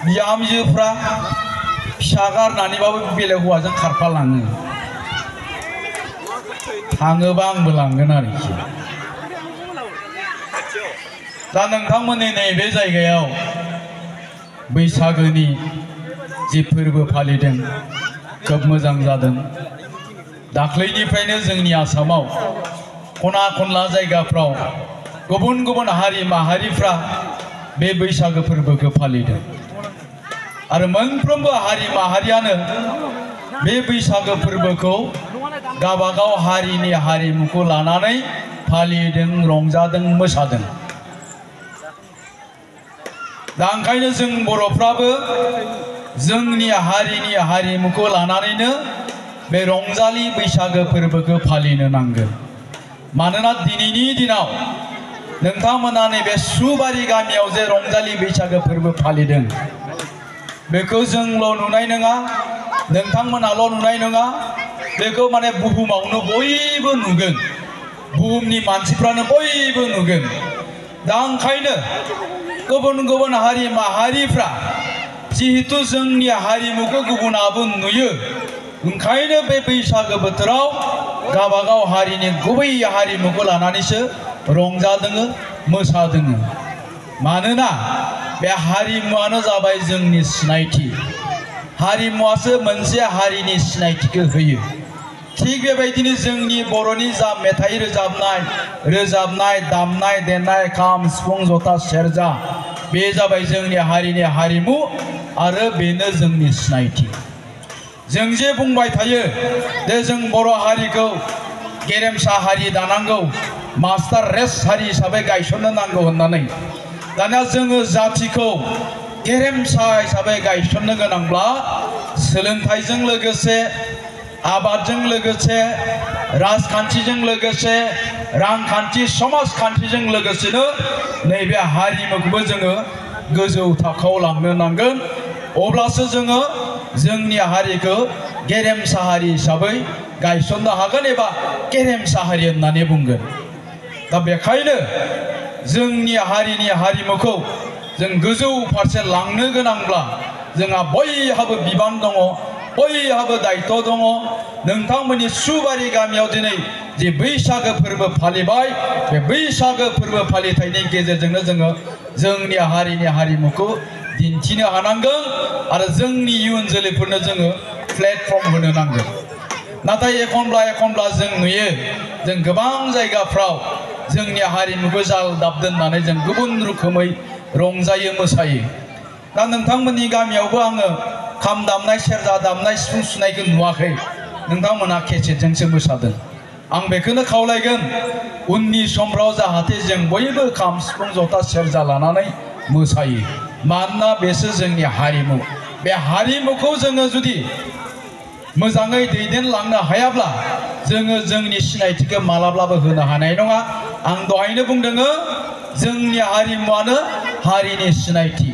बिहामजोफ्रा फिसा गारनानैबाबो बेलेग हौवाजों खारफालाङो थाङोबा आंबो लांगोन आरोखि दा नोंथांमोननि नैबे जायगायाव बैसागोनि जि फोरबो फालिदों खोब मोजां जादों दाख्लैनिफ्रायनो जोंनि आसामाव खना खनला जायगाफ्राव गुबुन गुबुन हारि माहारिफ्रा बे बैसागो फोरबोखौ फालिदों आरो मोनफ्रोमबो हारि माहारियानो बे बैसागो फोरबोखौ गावबागाव हारिनि हारिमुखौ लानानै फालिदों रंजादों मोसादों दा ओंखायनो जों बर'फ्राबो जोंनि हारिनि हारिमुखौ लानानैनो बे रंजालि बैसागो फोरबोखौ फालिनो नांगोन मानोना दिनैनि दिनाव नोंथांमोना नैबे सुबारि गामियाव जे रंजालि बैसागो फोरबो फालिदों बेखौ जोंल' नुनाय नङा नोंथांमोनाल' नुनाय नङा बेखौ माने बुहुमावनो बयबो नुगोन बुहुमनि मानसिफ्रानो बयबो नुगोन दा ओंखायनो गुबुन गुबुन हारि माहारिफ्रा जिहेतु जोंनि हारिमुखौ गुबुनाबो नुयो ओंखायनो बे बैसागो बोथोराव गावबागाव हारिनि गुबै हारिमुखौ लानानैसो रंजादों मोसादों मानोना बे हारिमुआनो जाबाय जोंनि सिनायथि हारिमुआसो मोनसे हारिनि सिनायथिखौ होयो थिग बेबायदिनो जोंनि बर'नि जा मेथाइ रोजाबनाय दामनाय देनाय खाम सिफुं जथा सेरजा बे जाबाय जोंनि हारिनि हारिमु आरो बेनो जोंनि सिनायथि जों जे बुंबाय थायो जे जों बर' हारिखौ गेरेमसा हारि दानांगौ मास्टार रेस हारि हिसाबै गायसननो नांगौ होननानै दानिया जोङो जातिखौ गेरेमसा हिसाबै गायसननो गोनांब्ला सोलोंथाइजों लोगोसे आबादजों लोगोसे राजखान्थिजों लोगोसे रांखान्थि समाजखान्थिजों लोगोसेनो नैबे हारिमुखौबो जोङो गोजौ थाखोआव लांनो नांगोन अब्लासो जोङो जोंनि हारिखौ गेरेमसा हारि हिसाबै गायसननो हागोन एबा गेरेमसा हारि होननानै बुंगोन दा बेखायनो जोंनि हारिनि हारिमुखौ जों गोजौ फारसे लांनो गोनांब्ला जोंहा बयहाबो बिबान दङ बयहाबो दायित्व दङ नोंथांमोननि सुबारि गामियाव दिनै जे बैसागो फोरबो फालिबाय बे बैसागो फोरबो फालिथायनि गेजेरजोंनो जोङो जोंनि हारिनि हारिमुखौ दिन्थिनो हानांगोन आरो जोंनि इयुन जोलैफोरनो जोङो प्लेटफर्म होनो नांगोन नाथाय एखनब्ला जों नुयो जों गोबां जायगाफ्राव जोंनि हारिमुखौ जाल दाब दोननानै जों गुबुन रोखोमै रंजायो मोसायो दा नोंथांमोननि गामियावबो आङो खाम दामनाय सेरजा दामनाय सिफुं सुनायखौ नुवाखै नोंथांमोना केसेटजोंसो मोसादों आं बेखौनो खावलायगोन उननि समफ्राव जाहाथे जों बयबो खाम सिफुं जथा सेरजा लानानै मोसायो मानोना बेसो जोंनि हारिमु बे हारिमुखौ जोङो जुदि मोजाङै दैदेनलांनो हायाब्ला जोङो जोंनि सिनायथिखौ मालाब्लाबो होनो हानाय नङा आं दहायनो बुंदों जोंनि हारिमुआनो हारिनि सिनायथि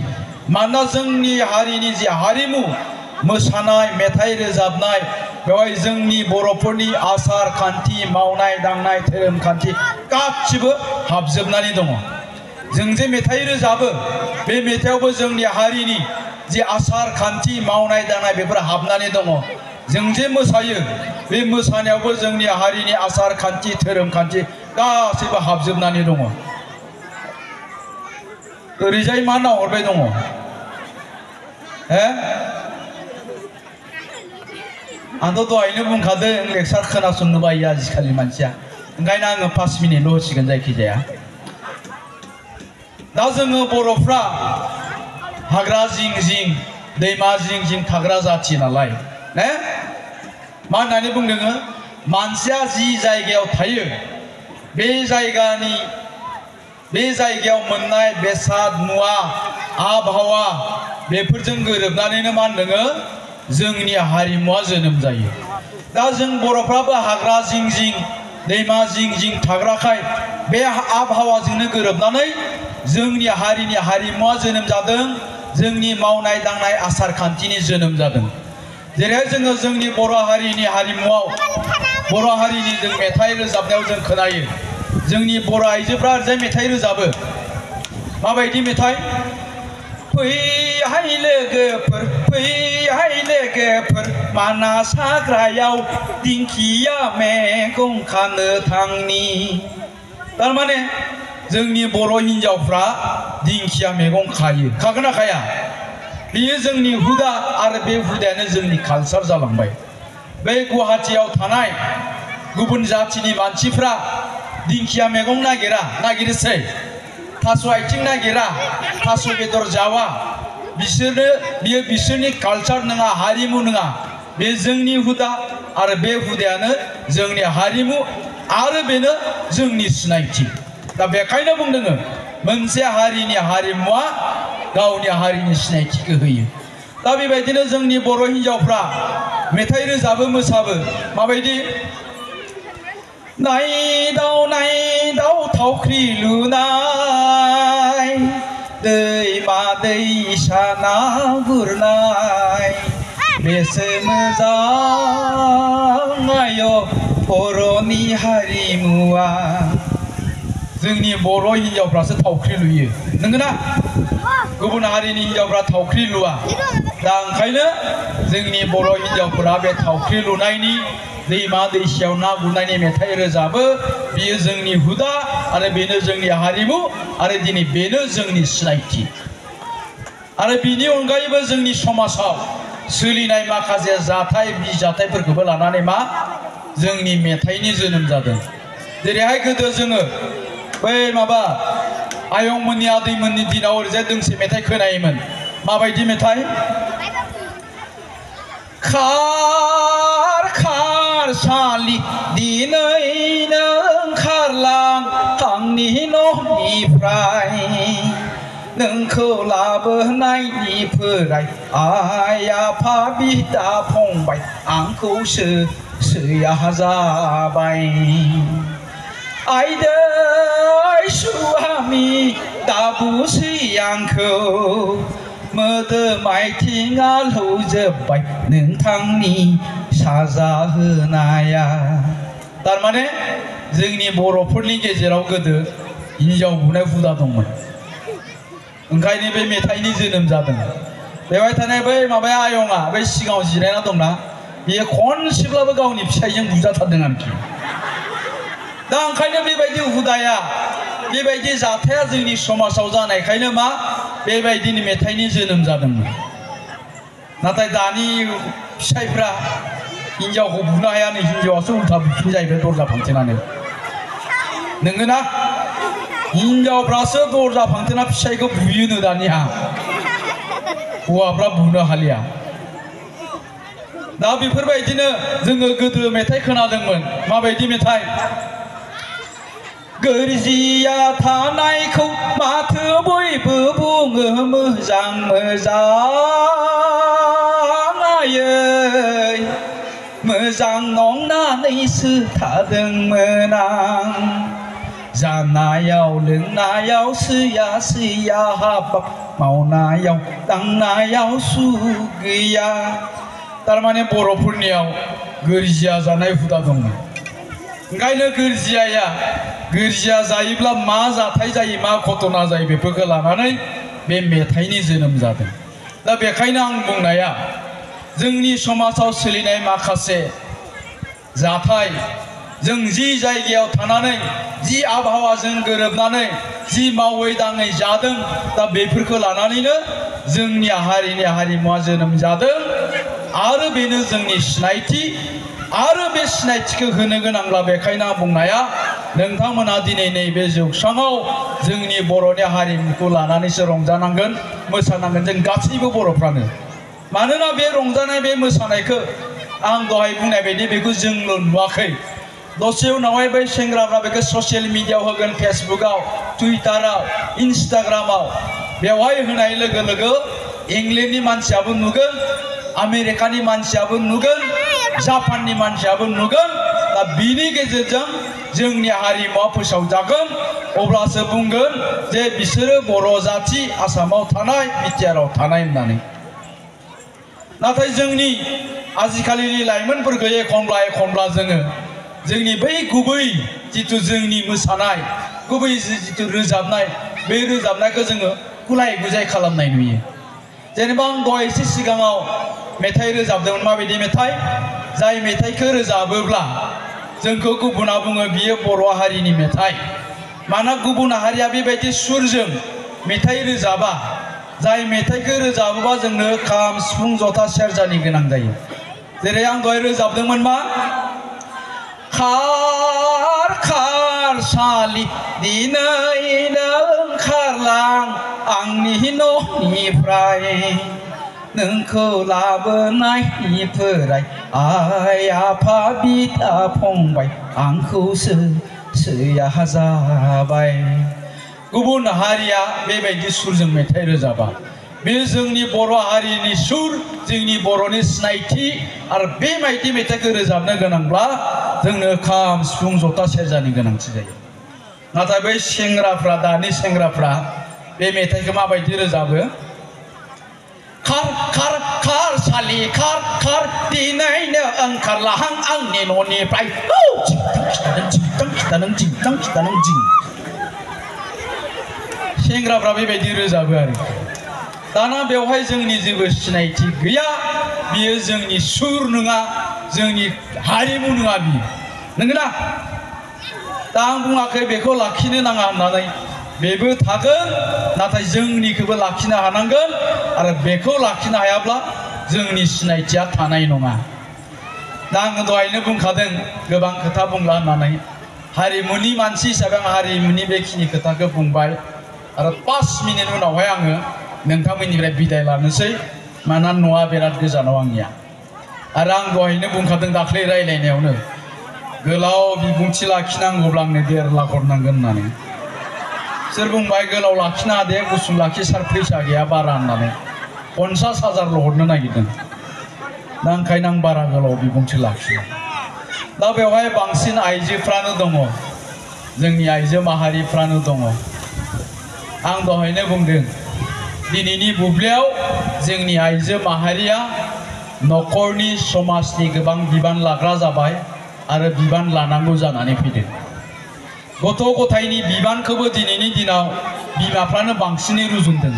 मानोना जोंनि हारिनि जे हारिमु मोसानाय मेथाइ रोजाबनाय बेवहाय जोंनि बर'फोरनि आसार खान्थि मावनाय दांनाय धोरोम खान्थि गासिबो हाबजोबनानै दङ जों जे मेथाइ रोजाबो बे मेथाइयावबो जोंनि हारिनि जे आसार खान्थि मावनाय दांनाय बेफोर हाबनानै दङ जों जे मोसायो बे मोसानायावबो जोंनि हारिनि आसार खान्थि धोरोम खान्थि गासैबो हाबजोबनानै दङ ओरैजाय मा नाहरबाय दङ आंथ' दहायनो बुंखादों लेक्सार खोनासंनो बायो आजिखालि मानसिया ओंखायनो आङो 5 मिनिटल' होसिगोन जायखिजाया दा जोङो बर'फ्रा हाग्रा जिं जिं दैमा जिं जिं थाग्रा जाथि नालाय मा होननानै बुंदों मानसिया जि जायगायाव थायो बे जायगायाव मोननाय बेसाद मुवा आबहावा बेफोरजों गोरोबनानैनो मा होनदों जोंनि हारिमुआ जोनोम जायो दा जों बर'फ्राबो हाग्रा जिं जिं दैमा जिं जिं थाग्राखाय बे आबहावाजोंनो गोरोबनानै जोंनि हारिनि हारिमुआ जोनोम जादों जोंनि मावनाय दांनाय आसार खान्थिनि जोनोम जादों जेरै जोङो जोंनि बर' हारिनि हारिमुआव बर' हारिनि जों मेथाइ रोजाबनायाव जों खोनायो जोंनि बर' आइजोफ्रा जे मेथाइ रोजाबो माबायदि मेथाइ फैहाय लोगोफोर फैहाय लोगोफोर मानास हाग्रायाव दिंखिया मैगं खानो थांनि तारमाने जोंनि बर' हिन्जावफ्रा दिंखिया मैगं खायो खागोन ना खाया बेयो जोंनि हुदा आरो बे हुदायानो जोंनि कालचार जालांबाय बे गुवाहाटीयाव थानाय गुबुन जातिनि मानसिफ्रा दिंखिया मैगं नागिरोसै थास' आथिं नागिरा थास' बेदर जावा बिसोरनो बियो बिसोरनि कालचार नङा हारिमु नङा बे जोंनि हुदा आरो बे हुदायानो जोंनि हारिमु आरो बेनो जोंनि सिनायथि दा बेखायनो बुंदों मोनसे हारिनि हारिमुआ गावनि हारिनि सिनायथिखौ होयो दा बेबायदिनो जोंनि बर' हिन्जावफ्रा मेथाइ रोजाबो मोसाबो माबायदि नायदाव थावख्रि लुनाय दैमा दैसा ना गुरनाय बेसे मोजां आय' बर'नि हारिमुआ जोंनि बर' हिन्जावफ्रासो थावख्रि लुयो नंगौना गुबुन हारिनि हिन्जावफ्रा थावख्रि लुआ दा ओंखायनो जोंनि बर' हिन्जावफोरा बे थावख्रि लुनायनि दैमा दैसायाव ना गुरनायनि मेथाइ रोजाबो बियो जोंनि हुदा आरो बेनो जोंनि हारिमु आरो दिनै बेनो जोंनि सिनायथि आरो बिनि अनगायैबो जोंनि समाजाव सोलिनाय माखासे जाथाय बिजाथायफोरखौबो लानानै मा जोंनि मेथाइनि जोनोम जादों जेरैहाय गोदो जोङो बै माबा आयंमोननि आदैमोननि दिनाव ओरैजाय दोंसे मेथाइ खोनायोमोन माबायदि मेथाइ खार खार सालि दिनैनो ओंखारलां आंनि न'निफ्राय नोंखौ लाबोनायनिफ्राय आइ आफा बिदा फंबाय आंखौसो सैया जाबाय आइदै सुहामि दाबुसै आंखौ मोदोम आथिङा लौजोब्बाय नोंथांनि साजा होनाया तारमाने जोंनि बर'फोरनि गेजेराव गोदो हिन्जाव बुनाय हुदा दंमोन ओंखायनो बे मेथाइनि जोनोम जादों बेवहाय थानाय बै माबाया आयंआ बै सिगाङाव जिरायना दंना बियो खनसेब्लाबो गावनि फिसाइजों बुजाथारदों आरोखि दा ओंखायनो बेबायदि हुदाया बेबायदि जाथाया जोंनि समाजाव जानायखायनो मा बेबायदिनो मेथाइनि जोनोम जादोंमोन नाथाय दानि फिसाइफ्रा हिन्जावखौ बुनो हाया नै हिन्जावासो उल्था बुफिन जाहैबाय दरजा फांथेनानै नंगौना हिन्जावफ्रासो दरजा फांथेना फिसाइखौ बुयोनो दानिया हौवाफ्रा बुनो हालिया दा बेफोरबायदिनो जोङो गोदो मेथाइ खोनादोंमोन माबायदि मेथाइ गोरजिया थानायखौ माथो बयबो बुङो मोजां मोजाङै मोजां नंनानैसो थादोंमोन आं जानायाव लोंनायाव सैया हाबा मावनायाव दांनायाव सुख गैया तारमाने बर'फोरनियाव गोरजिया जानाय हुदा दंमोन ओंखायनो गोरजिया जायोब्ला मा जाथाय जायो मा घटना जायो बेफोरखौ लानानै बे मेथाइनि जोनोम जादों दा बेखायनो आं बुंनाया जोंनि समाजाव सोलिनाय माखासे जाथाय जों जि जायगायाव थानानै जि आबहावाजों गोरोबनानै जि मावै दाङै जादों दा बेफोरखौ लानानैनो जोंनि हारिनि हारिमुवा जोनोम जादों आरो बेनो जोंनि सिनायथि आरो बे सिनायथिखौ होनो गोनांब्ला बेखायनो आं बुंनाया नोंथांमोना दिनै नैबे जौस्राङाव जोंनि बर'नि हारिमुखौ लानानैसो रंजानांगोन मोसानांगोन जों गासैबो बर'फ्रानो मानोना बे रंजानाय बे मोसानायखौ आं दहाय बुंनाय बायदि बेखौ जोंल' नुवाखै दसे उनावहाय बै सेंग्राफ्रा बेखौ ससियेल मिडियायाव होगोन फेसबुकआव टुइटाराव इन्स्टाग्रामाव बेवहाय होनाय लोगो लोगो इंलेन्डनि मानसियाबो नुगोन आमेरिकानि मानसियाबो नुगोन जापाननि मानसियाबो नुगोन दा बिनि गेजेरजों जोंनि हारिमुवा फोसावजागोन अब्लासो बुंगोन जे बिसोरो बर' जाथि आसामाव थानाय बिटिआरआव थानाय होननानै नाथाय जोंनि आजिखालिनि लाइमोनफोरखौ एखनब्ला जोङो जोंनि बै गुबै जिथु जोंनि मोसानाय गुबै जिथु रोजाबनाय बे रोजाबनायखौ जोङो गुलाय गुजाय खालामनाय नुयो जेनेबा आं दहाय एसे सिगाङाव मेथाइ रोजाबदोंमोन माबायदि मेथाइ जाय मेथाइखौ रोजाबोब्ला जोंखौ गुबुना बुङो बियो बर' हारिनि मेथाइ मानोना गुबुन हारिया बेबायदि सुरजों मेथाइ रोजाबा जाय मेथाइखौ रोजाबोबा जोंनो खाम सिफुं जथा सेरजानि गोनां जायो जेरै आं दहाय रोजाबदोंमोन मा खार खार सालि दिनैनो ओंखारलां आंनि न'निफ्राय नोंखौ लाबोनायनिफ्राय आइ आफा बिदा फंबाय आंखौसो सैया जाबाय गुबुन हारिया बेबायदि सुरजों मेथाइ रोजाबा बे जोंनि बर' हारिनि सुर जोंनि बर'नि सिनायथि आरो बेबायदि मेथाइखौ रोजाबनो गोनांब्ला जोंनो खाम सिफुं जथा सेरजानि गोनांथि जायो नाथाय बै सेंग्राफ्रा दानि सेंग्राफ्रा बे मेथाइखौ माबायदि रोजाबो खार खार खार सालि खार खार दिनैनो ओंखारलाहां आंनि न'निफ्राय सेंग्राफ्रा बेबायदि रोजाबो आरो दाना बेवहाय जोंनि जेबो सिनायथि गैया बियो जोंनि सुर नङा जोंनि हारिमु नङा बियो नंगौना दा आं बुङाखै बेखौ लाखिनो नाङा होननानै बेबो थागोन नाथाय जोंनिखौबो लाखिनो हानांगोन आरो बेखौ लाखिनो हायाब्ला जोंनि सिनायथिया थानाय नङा दा आं दहायनो बुंखादों गोबां खोथा बुंला होननानै हारिमुनि मानसि हिसाबै आं हारिमुनि बेखिनि खोथाखौ बुंबाय आरो 5 मिनिट उनावहाय आङो नोंथांमोननिफ्राय बिदाय लानोसै मानोना न'आ बिराद गोजानाव आंनिया आरो आं दहायनो बुंखादों दाख्लै रायलायनायावनो गोलाव बिबुंथि लाखिनांगौब्ला आंनो 1.5 लाख हरनांगोन होननानै सोर बुंबाय गोलाव लाखिनो हादे गुसुं लाखि सार फैसा गैया बारा होननानै 50,000ल' हरनो नागिरदों दा ओंखायनो आं बारा गोलाव बिबुंथि लाखियो दा बेवहाय बांसिन आइजोफ्रानो दङ जोंनि आइजो माहारिफ्रानो दङ आं दहायनो बुंदों दिनैनि बुब्लियाव जोंनि आइजो माहारिया न'खरनि समाजनि गोबां बिबान लाग्रा जाबाय आरो बिबान लानांगौ जानानै फैदों गथ' गथायनि बिबानखौबो दिनैनि दिनाव बिमाफ्रानो बांसिनै रुजुनदों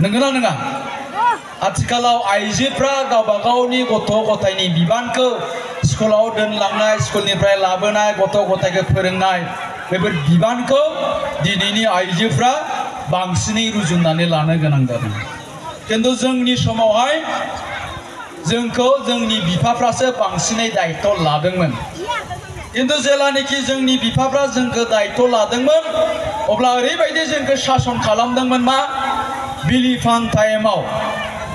नंगौना नङा आथिखालाव आइजोफ्रा गावबा गावनि गथ' गथायनि बिबानखौ स्कुलाव दोनलांनाय स्कुलनिफ्राय लाबोनाय गथ' गथायखौ फोरोंनाय बेफोर बिबानखौ दिनैनि आइजोफ्रा बांसिनै रुजुननानै लानो गोनां जादों खिन्थु जोंनि समावहाय जोंखौ जोंनि बिफाफ्रासो बांसिनै दायित्व लादोंमोन खिन्थु जेलानाखि जोंनि बिफाफ्रा जोंखौ दायित्व लादोंमोन अब्ला ओरैबायदि जोंखौ सासन खालामदोंमोन मा बिलिफां टाइमाव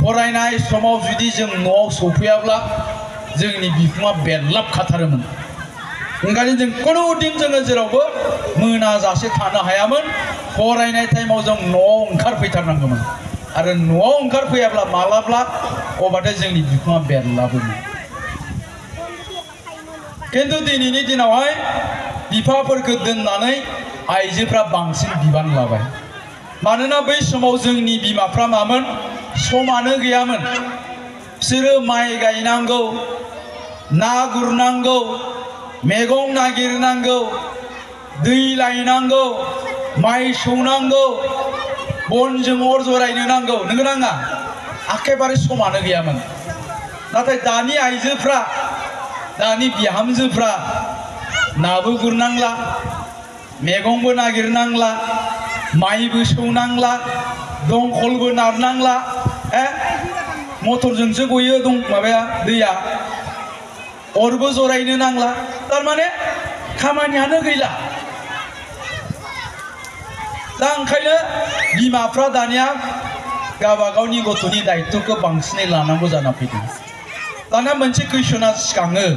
फरायनाय समाव जुदि जों न'आव सफैयाब्ला जोंनि बिखुङा बेरलाबखाथारोमोन ओंखायनो जों खुनु दिन जोङो जेरावबो मोनाजासे थानो हायामोन फरायनाय टाइमाव जों न'आव ओंखारफैथारनांगौमोन आरो न'आव ओंखारफैयाब्ला माब्लाबा अबाथाय जोंनि बिखुङा बेरलाबोमोन खिन्थु दिनैनि दिनावहाय बिफाफोरखौ दोननानै आइजोफ्रा बांसिन बिबान लाबाय मानोना बै समाव जोंनि बिमाफ्रा मामोन समानो गैयामोन बिसोरो माइ गायनांगौ ना गुरनांगौ मैगं नागिरनांगौ दै लायनांगौ माइ सौनांगौ बनजों अर जरायनो नांगौ नंगौ नाङा एखेबारे समानो गैयामोन नाथाय दानि आइजोफ्रा दानि बिहामजोफ्रा नाबो गुरनांला मैगंबो नागिरनांला माइबो सौनांला दंखलबो नारनांला मटरजोंसो गयो माबाया दैया अरबो जरायनो नांला थारमाने खामानियानो गैला दा ओंखायनो बिमाफ्रा दानिया गावबा गावनि गथ'नि दायित्वखौ बांसिनै लानांगौ जाना फैदों दाना मोनसे कुइसना सिखाङो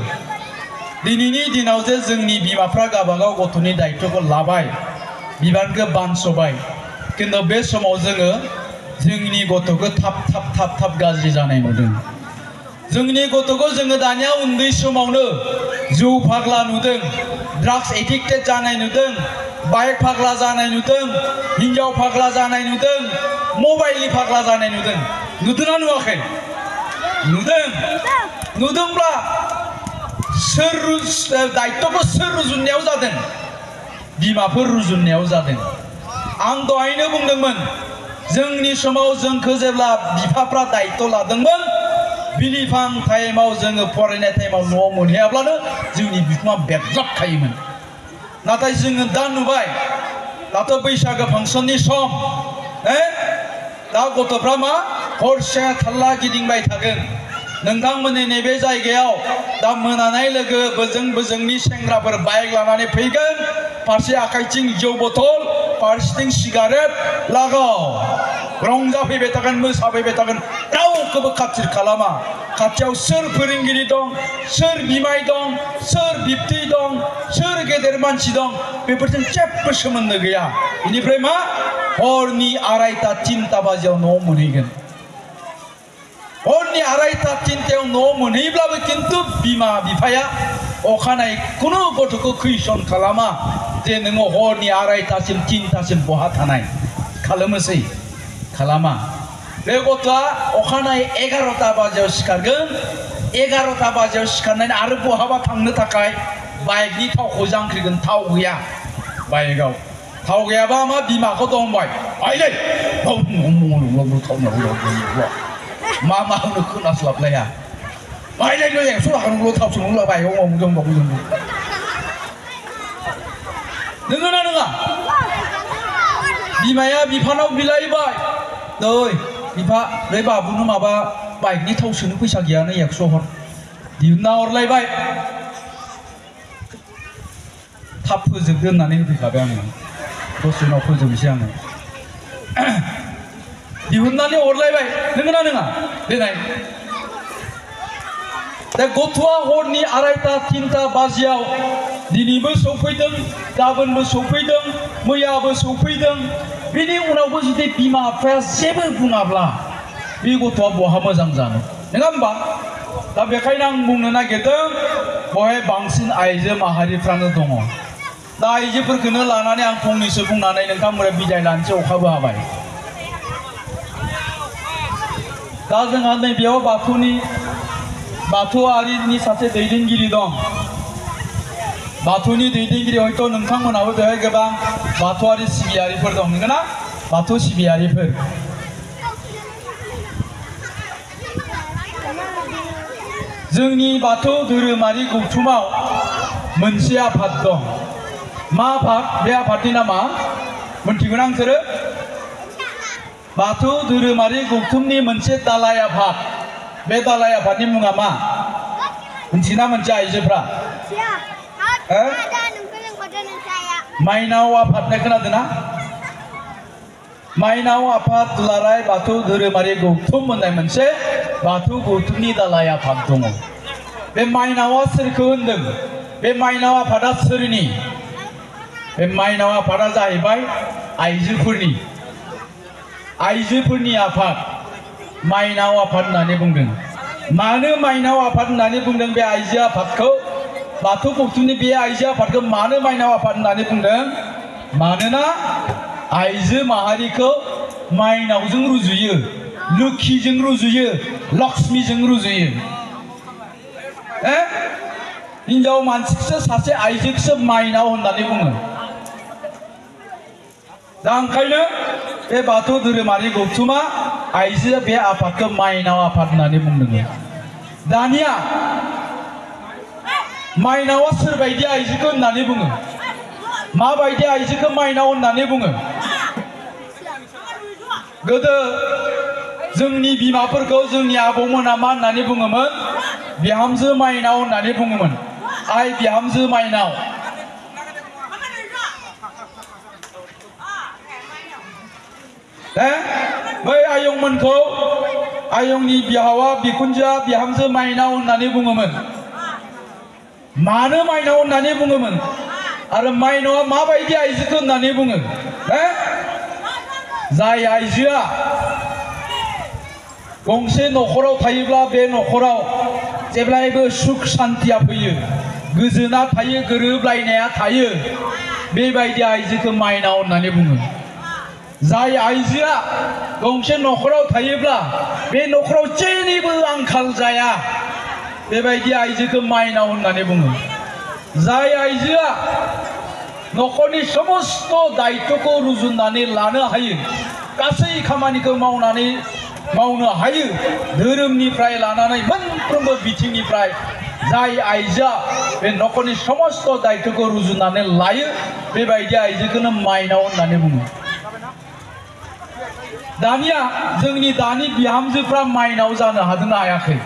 दिनैनि दिनाव जे जोंनि बिमाफ्रा गावबा गाव गथ'नि दायित्वखौ लाबाय बिबानखौ बानस'बाय खिन्थु बे समाव जोङो जोंनि गथ'खौ थाब गाज्रि जानाय नुदों जोंनि गथ'खौ जोङो दानिया उन्दै समावनो जौ फाग्ला नुदों ड्राग्स एडिक्टेड जानाय नुदों बाइक फाग्ला जानाय नुदों हिन्जाव फाग्ला जानाय नुदों मबाइलनि फाग्ला जानाय नुदों नुदोंना नुवाखै नुदोंब्ला सोर दायित्वखौ सोर रुजुननायाव जादों बिमाफोर रुजुननायाव जादों आं दहायनो बुंदोंमोन जोंनि समाव जोंखौ जेब्ला बिफाफ्रा दायित्व लादोंमोन बिलिफां टाइमाव जोङो फरायनाय टाइमाव न'आव मोनहैयाब्लानो जोंनि बिखुङा बेरज्लाबखायोमोन नाथाय जोङो दा नुबाय दाथ' बैसागो फांसननि सम दा गथ'फ्रा मा हरसे थाल्ला गिदिंबाय थागोन नोंथांमोननि नैबे जायगायाव दा मोनानाय लोगो बोजोंनि सेंग्राफोर बाइक लानानै फैगोन फारसे आखाइथिं जौ बथल फारसेथिं सिगारेट लागाव रंजाफैबाय थागोन मोसाफैबाय थागोन रावखौबो खाथिर खालामा खाथियाव सोर फोरोंगिरि दं सोर बिमाय दं सोर बिबथै दं सोर गेदेर मानसि दं बेफोरजों जेबो सोमोन्दो गैया बेनिफ्राय मा हरनि 2:30 3टा बाजियाव न'आव मोनहैगोन हरनि 2:30 3टायाव न'आव मोनहैब्लाबो किन्तु बिमा बिफाया अखानायै कुनु गथ'खौ कुइसन खालामा जे नोङो हरनि 2:30सिम 3टासिम बहा थानाय खालामोसै खालामा बे गथ'आ अखानायै 11टा बाजियाव सिखारगोन 11टा बाजियाव सिखारनानै आरो बहाबा थांनो थाखाय बाइकनि थावखौ जांख्रिगोन थाव गैया बाइकआव थाव गैयाबा मा बिमाखौ दंबाय आइलै मा मा होनो खोनास्लाबलाया आइलै 100 थाखाल' थाव सोंल' बाइकआव नोङो ना नङा बिमाया बिफानाव बिलायबाय दै बिफा बे बाबुनो माबा बाइकनि थाव सोनो फैसा गैयानो 100 हर दिहुनना हरलायबाय थाब फोजोबदो होननानै होफैखाबाय आङो दसे उनाव फोजोबनोसै आङो दिहुननानै हरलायबाय नोङो ना नङा देनाय दा गथ'आ हरनि 2:30 3टा बाजियाव दिनैबो सौफैदों गाबोनबो सौफैदों मैयाबो सौफैदों बेनि उनावबो जुदि बिमा बिफाया जेबो बुङाब्ला बे गथ'आ बहा मोजां जानो नङा होमबा दा बेखायनो आं बुंनो नागिरदों बहाय बांसिन आइजो माहारिफ्रानो दङ दा आइजोफोरखौनो लानानै आं फंनैसो बुंनानै नोंथांमोना बिदाय लानोसै अखाबो हाबाय दा जोंहा नैबेयाव बाथौआरिनि सासे दैदेनगिरि दं बाथौनि दैदेनगिरि हयथ' नोंथांमोनाबो बेवहाय गोबां बाथौआरि सिबियारिफोर दं नंगौना बाथौ सिबियारिफोर जोंनि बाथौ धोरोमारि गौथुमाव मोनसे आफाद दं मा आफाद बे आफादनि नामा मोनथिगोना नोंसोरो बाथौ धोरोमारि गौथुमनि मोनसे दालाय आफाद बे दालाय आफादनि मुङा मा मोनथिना मोनसे आइजोफ्रा माइनाव आफाद खोनादों ना माइनाव आफाद दुलाराय बाथौ धोरोमारि गौथुम होननाय मोनसे बाथौ गौथुमनि दालाय आफाद दङ बे माइनावा सोरखौ होनदों बे माइनाव आफादा सोरनि बे माइनाव आफादा जाहैबाय आइजोफोरनि आफाद माइनाव आफाद होननानै बुंदों मानो माइनाव आफाद होननानै बुंदों बे आइजो आफादखौ बाथौ गौथुमनि बे आइजो आफादखौ मानो माइनाव आफाद होननानै बुंदों मानोना आइजो माहारिखौ माइनावजों रुजुयो लोखिजों रुजुयो लक्ष्मीजों रुजुयो हिन्जाव मानसिखौसो सासे आइजोखौसो माइनाव होननानै बुङो दा ओंखायनो बे बाथौ धोरोमारि गौथुमा आइजो बे आफादखौ माइनाव आफाद होननानै बुंदों दानिया माइनावा सोरबायदि आइजोखौ होननानै बुङो माबायदि आइजोखौ माइनाव होननानै बुङो गोदो जोंनि बिमाफोरखौ जोंनि आबौमोना मा होननानै बुङोमोन बिहामजो माइनाव होननानै बुङोमोन आइ बिहामजो माइनाव बै आयंमोनखौ आयंनि बिहावा बिखुनजोआ बिहामजो माइनाव होननानै बुङोमोन मानो माइनाव होननानै बुङोमोन आरो माइनावा माबायदि आइजोखौ होननानै बुङो जाय आइजोआ गंसे न'खराव थायोब्ला बे न'खराव जेब्लायबो सुख शान्तिया फैयो गोजोना थायो गोरोबलायनाया थायो बेबायदि आइजोखौ माइनाव होननानै बुङो जाय आइजोआ गंसे न'खराव थायोब्ला बे न'खराव जेनिबो आंखाल जाया बेबायदि आइजोखौ माइनाव होननानै बुङो जाय आइजोआ न'खरनि समस्त दायित्वखौ रुजुननानै लानो हायो गासै खामानिखौ मावनो हायो धोरोमनिफ्राय लानानै मोनफ्रोमबो बिथिंनिफ्राय जाय आइजोआ बे नखरनि समस्त दायित्वखौ रुजुनानै लायो बेबायदि आइजोखौनो माइनाव होननानै बुङो। दानिया जोंनि दानि बिहामजोफ्रा माइनाव जानो हादोंना हायाखै?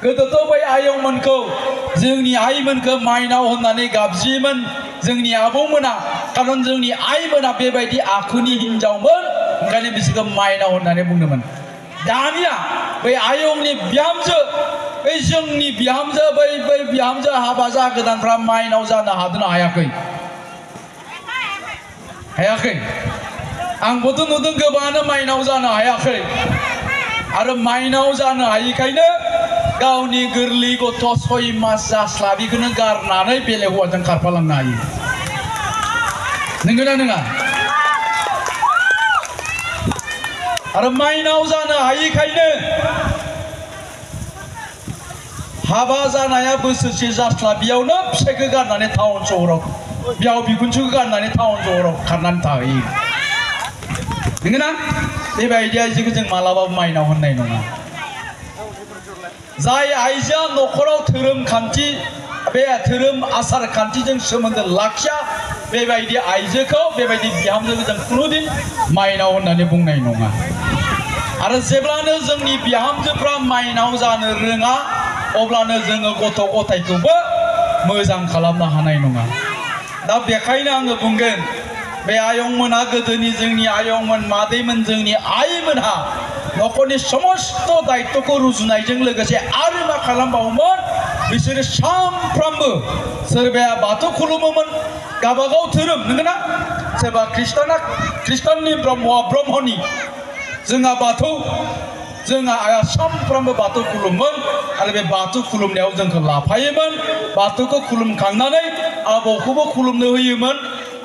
गोदोथ' बै आयंमोनखौ जोंनि आइमोनखौ माइनाव होननानै गाबज्रियोमोन जोंनि आबौमोना, खारन जोंनि आइमोना बेबायदि आखुनि हिनजावमोन, ओंखायनो बिसोरखौ माइनाव होननानै बुंदोंमोन। दानिया बै आयंनि बिहामजो, बै जोंनि बिहामजो, बै बिहामजो हाबा जागोदानफ्रा माइनाव जानो हादोंना हायाखै? हायाखै। आंबोथ' नुदों गोबाङानो माइनाव जानो हायाखै। आरो माइनाव जानो हायिखायनो गावनि गोरलै गथ' 6 मास जास्लाबिखौनो गारनानै बेलेग हौवाजों खारफालांनो हायो। नंगौना नङा? आरो माइनाव जानो हायिखायनो हाबा जानाया बोसोरसे जास्लाबियावनो फिसाइखौ गारनानै टाउन सहराव, बिहाव बिखुनजोखौ गारनानै टाउन सहराव खारनानै थाहैयो। नंगौना? बेबायदि आइजोखौ जों मालाबाबो माइनाव होननाय नङा। जाय आइजोआ न'खराव धोरोम खान्थि, बे धोरोम आसार खान्थिजों सोमोन्दो लाखिया, बेबायदि आइजोखौ, बेबायदि बिहामजोखौ जों खुनुदिन माइनाव होननानै बुंनाय नङा। आरो जेब्लानो जोंनि बिहामजोफ्रा माइनाव जानो रोङा अब्लानो जोङो गथ' गथायखौबो मोजां खालामनो हानाय नङा। दा बेखायनो आङो बुंगोन, बे आयंमोना, गोदोनि जोंनि आयंमोन, मादैमोन, जोंनि आइमोनहा न'खरनि समस्त दायित्वखौ रुजुनायजों लोगोसे आरो मा खालामबावोमोन? बिसोरो सानफ्रामबो सोरबाया बाथौ खुलुमोमोन, गावबागाव धोरोम, नंगौना? सोरबा ख्रिस्टाननि, ब्रह्मआ ब्रह्मनि, जोंहा बाथौ, जोंहा आइया सानफ्रामबो बाथौ खुलुमोन आरो बे बाथौ खुलुमनायाव जोंखौ लाफायोमोन। बाथौखौ खुलुमखांनानै आबौखौबो खुलुमनो होयोमोन,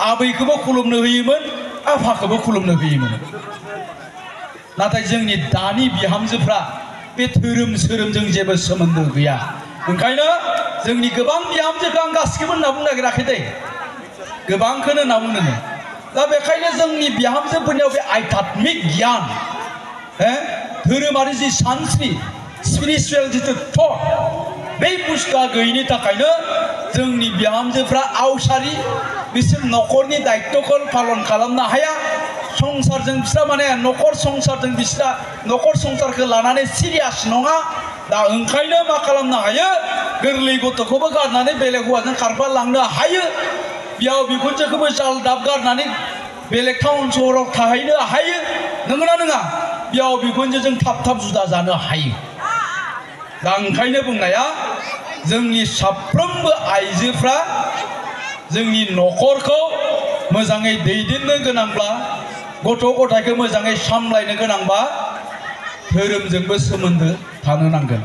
आबैखौबो खुलुमनो होयोमोन, आफाखौबो खुलुमनो होयोमोन। नाथाय जोंनि दानि बिहामजोफ्रा बे धोरोम सोरोमजों जेबो सोमोन्दो गैया। ओंखायनो जोंनि गोबां बिहामजोखौ आं गासिखौबो होनना बुंनो नागिराखै दे, गोबांखौनो होनना बुंनो। दा बेखायनो जोंनि बिहामजोफोरनियाव बे आध्यात्मिक गियान, धोरोमारि जि सानस्रि, स्पिरिचुवेल जिथु थट, बे बुस्थुआ गैयिनि थाखायनो जोंनि बिहामजोफ्रा आवसारि, बिसोर न'खरनि दायित्वखौ पालन खालामनो हाया। संसारजों बिस्रा माने न'खर संसारजों बिस्रा न'खर संसारखौ लानानै सिरियास नङा। दा ओंखायनो मा खालामनो हायो? गोरलै गथ'खौबो गारनानै बेलेग हौवाजों खारफालांनो हायो, बिहाव बिखुनजोखौबो जालदाब गारनानै बेलेग टाउन सहराव थाहैनो हायो। नंगौना नङा? बिहाव बिखुनजोजों थाब जुदा जानो हायो। दा ओंखायनो बुंनाया, जोंनि साफ्रोमबो आइजोफ्रा जोंनि न'खरखौ मोजाङै दैदेननो गोनांब्ला, गथ' गथायखौ मोजाङै सामलायनो गोनांबा धोरोमजोंबो सोमोन्दो थानो नांगोन।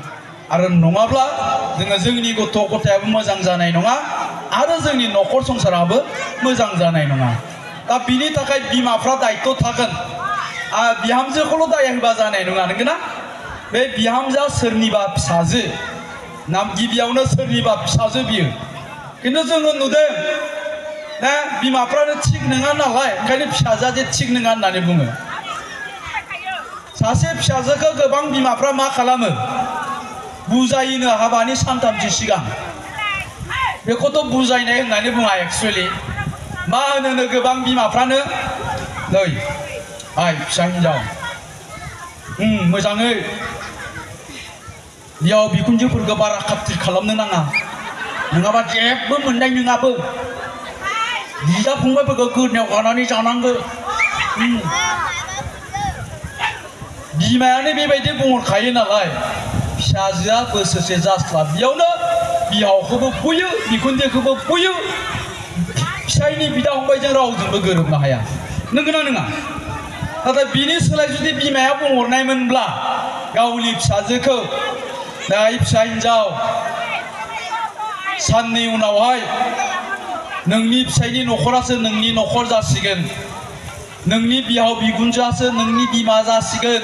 आरो नङाब्ला जोङो जोंनि गथ' गथायाबो मोजां जानाय नङा आरो जोंनि न'खर संसाराबो मोजां जानाय नङा। दा बिनि थाखाय बिमाफ्रा दायित्व थागोन। बिहामजोखौल' दाय होबा जानाय नङा, नंगौना? बे बिहामजोआ सोरनिबा फिसाजो, नाम गिबियावनो सोरनिबा फिसाजो बियो। खिन्थु जोङो नुदों बिमाफ्रानो थिग नङा नालाय, ओंखायनो फिसाजोआ जे थिग नङा होननानै बुङो। सासे फिसाजोखौ गोबां बिमाफ्रा मा खालामो? बुजायोनो हाबानि सानथामसो सिगां। बेखौथ' बुजायनाय होननानै बुङा, एक्सुवेलि मा होनो गोबां बिमाफ्रानो, नै आइ फिसा हिनजाव, मोजाङै बिहाव बिखुनजोफोरखौ बारा खाथिर खालामनो नाङा, नङाबा जेबो मोननाय नङाबो। बिदा फंबायफोरखौ गोदनायाव गानानै जानांगौ। बिमायानो बेबायदि बुंहरखायो नालाय, फिसाजोआ बोसोरसे जास्लाबियावनो बिहावखौबो बुयो, बिखुनजोखौबो बुयो, फिसायनि बिदा फंबायजों रावजोंबो गोरोबनो हाया। नंगौना नङा? नाथाय बिनि सोलाय जुदि बिमाया बुंहरनायमोनब्ला गावनि फिसाजोखौ, नै फिसा हिनजाव, साननै उनावहाय नोंनि फिसायनि न'खरासो नोंनि न'खर जासिगोन, नोंनि बिहाव बिखुनजोआसो नोंनि बिमा जासिगोन,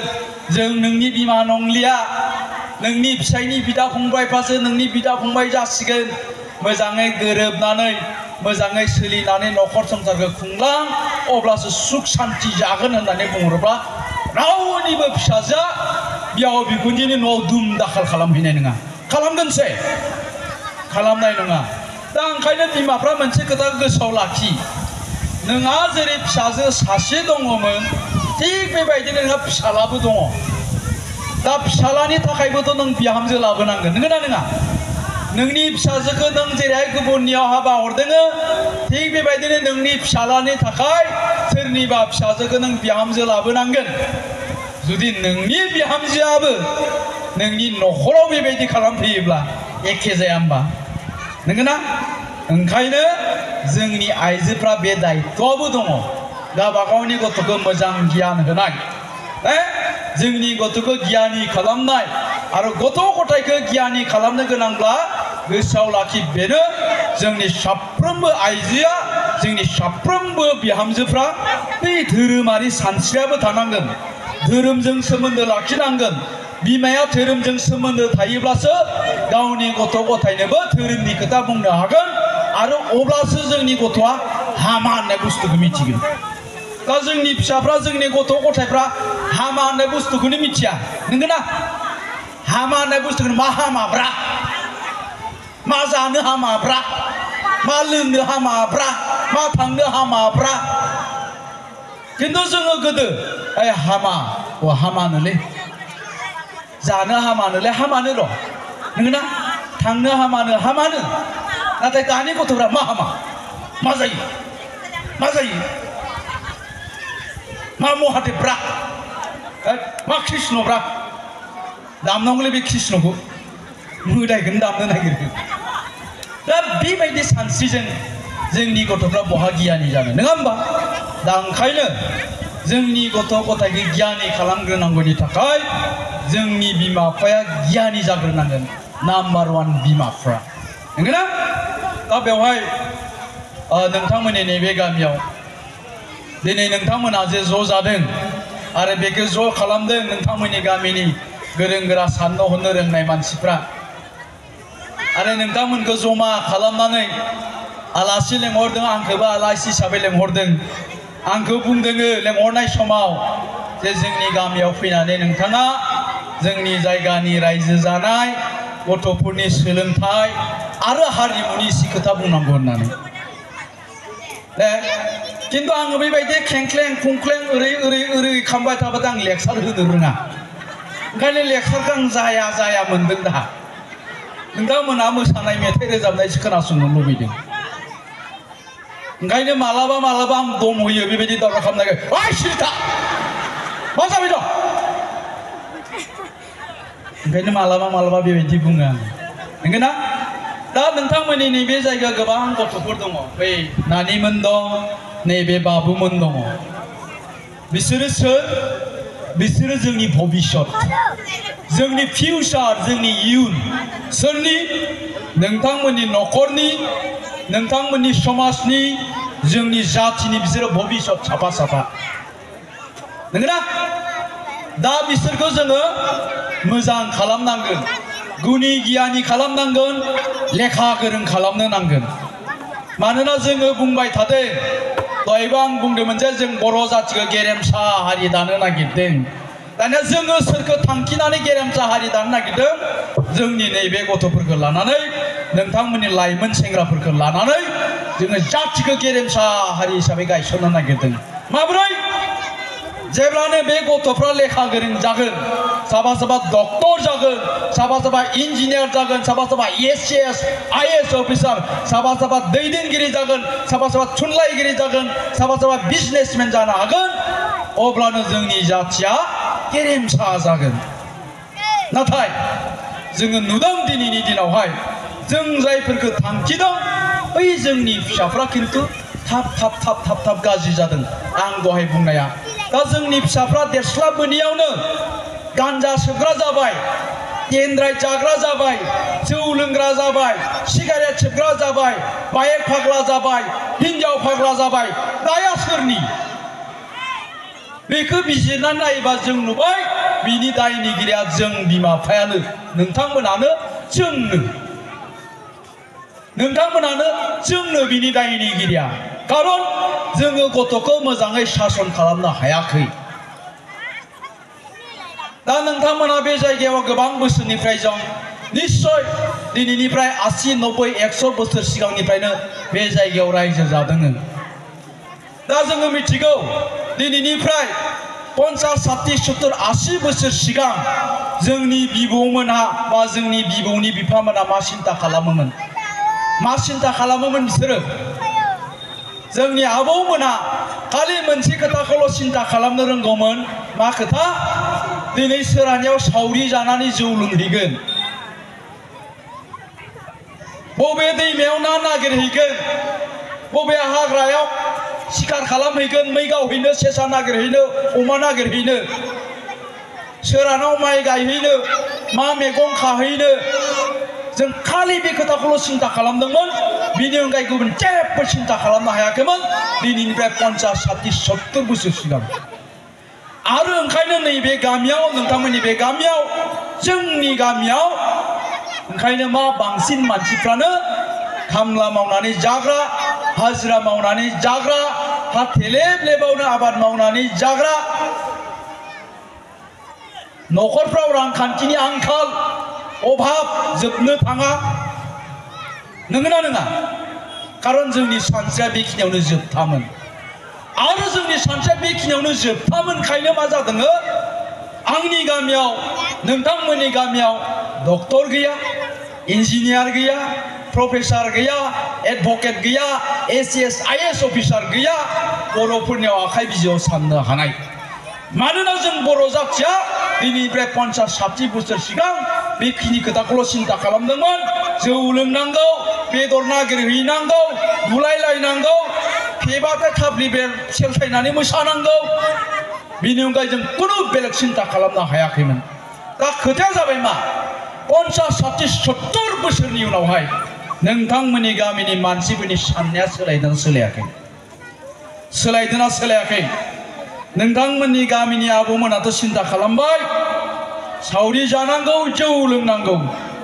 जों नोंनि बिमा नंलिया, नोंनि फिसायनि बिदा फंबायफ्रासो नोंनि बिदा फंबाय जासिगोन, मोजाङै गोरोबनानै मोजाङै सोलिनानै न'खर संसारखौ खुंलां अब्लासो सुख शान्ति जागोन होननानै बुङोब्ला रावनिबो फिसाजोआ बिहाव बिखुनजोनि न'आव दुम दाखाल खालामहैनाय नङा खालामगोनसै खालामनाय नङा दा ओंखायनो बिमाफ्रा मोनसे खोथा गोसोआव लाखि नोंहा जेरै फिसाजो सासे दङमोन थिग बेबायदिनो नोंहा फिसालाबो दङ दा फिसालानि थाखायबोथ' नों बिहामजो लाबोनांगोन नंगौना नङा नोंनि फिसाजोखौ नों जेरैहाय गुबुननियाव हाबा हरदों थिग बेबायदिनो नोंनि फिसालानि थाखाय सोरनिबा फिसाजोखौ नों बिहामजो लाबोनांगोन जुदि नोंनि बिहामजोआबो नोंनि न'खराव बेबायदि खालामफैयोब्ला एखे जाया होमबा नंगौना ओंखायनो जोंनि आइजोफ्रा बे दायित्वआबो दङ गावबा गावनि गथ'खौ मोजां गियान होनाय जोंनि गथ'खौ गियानि खालामनाय आरो गथ' गथायखौ गियानि खालामनो गोनांब्ला गोसोआव लाखि बेनो जोंनि साफ्रोमबो आइजोआ जोंनि साफ्रोमबो बिहामजोफ्रा बै धोरोमारि सानस्रियाबो थानांगोन धोरोमजों सोमोन्दो लाखिनांगोन बिमाया धोरोमजों सोमोन्दो थायोब्लासो गावनि गथ' गथायनोबो धोरोमनि खोथा बुंनो हागोन आरो अब्लासो जोंनि गथ'आ हामा होननाय बुस्थुखौ मिथिगोन दा जोंनि फिसाफ्रा जोंनि गथ' गथायफ्रा हामा होननाय बुस्थुखौनो मिथिया नंगौना हामा होननाय बुस्थुखौनो मा हामाब्रा मा जानो हामाब्रा मा लोंनो हामाब्रा मा थांनो हामाब्रा खिन्थु जोङो गोदो हामा हामानोलै जानो हामानोलै हामानो र' नंगौना थांनो हामानो नाथाय दानि गथ'फ्रा मा हामा मा जायो मा महादेबब्रा मा कृष्णब्रा दामनांगौलै बे कृष्णखौ मोदायखौनो दामनो नागिरगोन दा बेबायदि सानस्रिजों जोंनि गथ'फ्रा बहा गियानि जानो नङा होमबा दा ओंखायनो जोंनि गथ' गथायखौ गियानि खालामग्रोनांगौनि थाखाय जोंनि बिमा बिफाया गियानि जाग्रोनांगोन नाम्बार 1 बिमाफ्रा नंगौना दा बेवहाय नोंथांमोननि नैबे गामियाव दिनै नोंथांमोना जे ज' जादों आरो बेखौ ज' खालामदों नोंथांमोननि गामिनि गोरों गोरा साननो हनो रोंनाय मानसिफ्रा आरो नोंथांमोनखौ जमा खालामनानै आलासि लेंहरदों आंखौबो आलासि हिसाबै लेंहरदों आंखौ बुंदों लेंहरनाय समाव जे जोंनि गामियाव फैनानै नोंथाङा जोंनि जायगानि रायजो जानाय गथ'फोरनि सोलोंथाइ आरो हारिमुनि एसे खोथा बुंनांगौ होननानै खिन्थु आङो बेबायदि खेंख्लें खुंख्लें ओरै खालामबाय थाबाथाय आं लेक्सार होनो रोङा ओंखायनो लेक्सारखौ आं जाया मोनदों दा नोंथांमोना मोसानाय मेथाइ रोजाबनायसो खोनासंनो लुबैदों ओंखायनो मालाबा आं दम होयो बेबायदि दावराव खालामनाय ओइ सिरिथा मा जाबाय दं ओंखायनो मालाबा बेबायदि बुङो आं नंगौना दा नोंथांमोननि नैबे जायगायाव गोबां गथ'फोर दङ बै नानिमोन दं नैबे बाबुमोन दङ बिसोरो सोर बिसोरो जोंनि भबिष्यत जोंनि फिउचार जोंनि इयुन सोरनि नोंथांमोननि न'खरनि नोंथांमोननि समाजनि जोंनि जातिनि बिसोरो भबिष्यत साफा नंगौना दा बिसोरखौ जोङो मोजां खालामनांगोन गुनि गियानि खालामनांगोन लेखा गोरों खालामनो नांगोन मानोना जोङो बुंबाय थादों दहायबो आं बुंदोंमोन जे जों बर' जातिखौ गेरेमसा हारि दानो नागिरदों दानिया जोङो सोरखौ थांखिनानै गेरेमसा हारि दानो नागिरदों जोंनि नैबे गथ'फोरखौ लानानै नोंथांमोननि लाइमोन सेंग्राफोरखौ लानानै जोङो जातिखौ गेरेमसा हारि हिसाबै गायसननो नागिरदों माबोरै जेब्लानो बे गथ'फ्रा लेखा गोरों जागोन साफा डक्टर जागोन साफा इन्जिनियार जागोन साफा एसीएस आईएएस अफिसार साफा दैदेनगिरि जागोन साफा थुनलाइगिरि जागोन साफा बिजनेसमेन जानो हागोन अब्लानो जोंनि जातिया गेरेमसा जागोन नाथाय जोङो नुदों दिनैनि दिनावहाय जों जायफोरखौ थांखिदों बै जोंनि फिसाफ्रा खिन्थु थाब गाज्रि जादों आं दहाय बुंनाया दा जोंनि फिसाफ्रा देरस्लाबबोनायावनो गान्जा सोबग्रा जाबाय गेन्द्राय जाग्रा जाबाय जौ लोंग्रा जाबाय सिगारेट सोबग्रा जाबाय बाइक फाग्ला जाबाय हिन्जाव फाग्ला जाबाय दाया सोरनि बेखौ बिजिरनानै नायोबा जों नुबाय बिनि दायनिगिरिया जों बिमा बिफायानो नोंथांमोनानो जोंनो बिनि दायनिगिरिया खारन जोङो गथ'खौ मोजाङै सासन खालामनो हायाखै। दा नोंथांमोना बे जायगायाव गोबां बोसोरनिफ्राय जों निश्चय दिनैनिफ्राय 80, 90, 100 बोसोर सिगांनिफ्रायनो बे जायगायाव रायजो जादों। दा जोङो मिथिगौ दिनैनिफ्राय 50, 60, 70, 80 बोसोर सिगां जोंनि बिबौमोनहा बा जोंनि बिबौनि बिफामोना मा सिन्ता खालामोमोन, मा सिन्ता खालामोमोन बिसोरो? जोंनि आबौमोना खालि मोनसे खोथाखौल' सिन्ता खालामनो रोंगौमोन। मा खोथा? दिनै सोरानियाव सावरि जानानै जौ लोंहैगोन, बबे दैमायाव ना नागिरहैगोन, बबे हाग्रायाव शिकार खालामहैगोन, मै गावहैनो, सेसा नागिरहैनो, अमा नागिरहैनो, सोरानाव माइ गायहैनो, मा मैगं खाहैनो। जों खालि बे खोथाखौल' सिन्ता खालामदोंमोन। बिनि अनगायै गुबुन जेबो सिन्ता खालामनो हायाखैमोन दिनैनिफ्राय 50, 60, 70 बोसोर सिगां। आरो ओंखायनो नैबे गामियाव, नोंथांमोननि बे गामियाव, जोंनि गामियाव ओंखायनो मा बांसिन मानसिफ्रानो खामला मावनानै जाग्रा, हाजिरा मावनानै जाग्रा, हा थेलेब लेबावनो आबाद मावनानै जाग्रा, न'खरफ्राव रांखान्थिनि आंखाल, अभाब जोबनो थाङा। नंगौना नङा? खारन जोंनि सानस्रिया बेखिनियावनो जोबथामोन। आरो जोंनि सानस्रिया बेखिनियावनो जोबथामोनखायनो मा जादों? आंनि गामियाव, नोंथांमोननि गामियाव डक्टर गैया, इन्जिनियार गैया, प्रफेसर गैया, एडभकेट गैया, ACS, IAS अफिसार गैया, बर'फोरनियाव आखाइ बिजौआव साननो हानाय। मानोना जों बर' जाथिया दिनैनिफ्राय 50, 60 बोसोर सिगां बेखिनि खोथाखौल' सिन्ता खालामदोंमोन। जौ लोंनांगौ, बेदर नागिरहैनांगौ, बुलायलायनांगौ, फेबाथाय खाबलि बेर सेलथायनानै मोसानांगौ। बिनि अनगायै जों खुनु बेलेग सिन्ता खालामनो हायाखैमोन। दा खोथाया जाबाय मा? 50, 60, 70 बोसोरनि उनावहाय नोंथांमोननि गामिनि मानसिफोरनि साननाया सोलायदों सोलायाखै? सोलायदोंना सोलायाखै? नोंथांमोननि गामिनि आबौमोनाथ' सिन्ता खालामबाय, सावरि जानांगौ, जौ लोंनांगौ,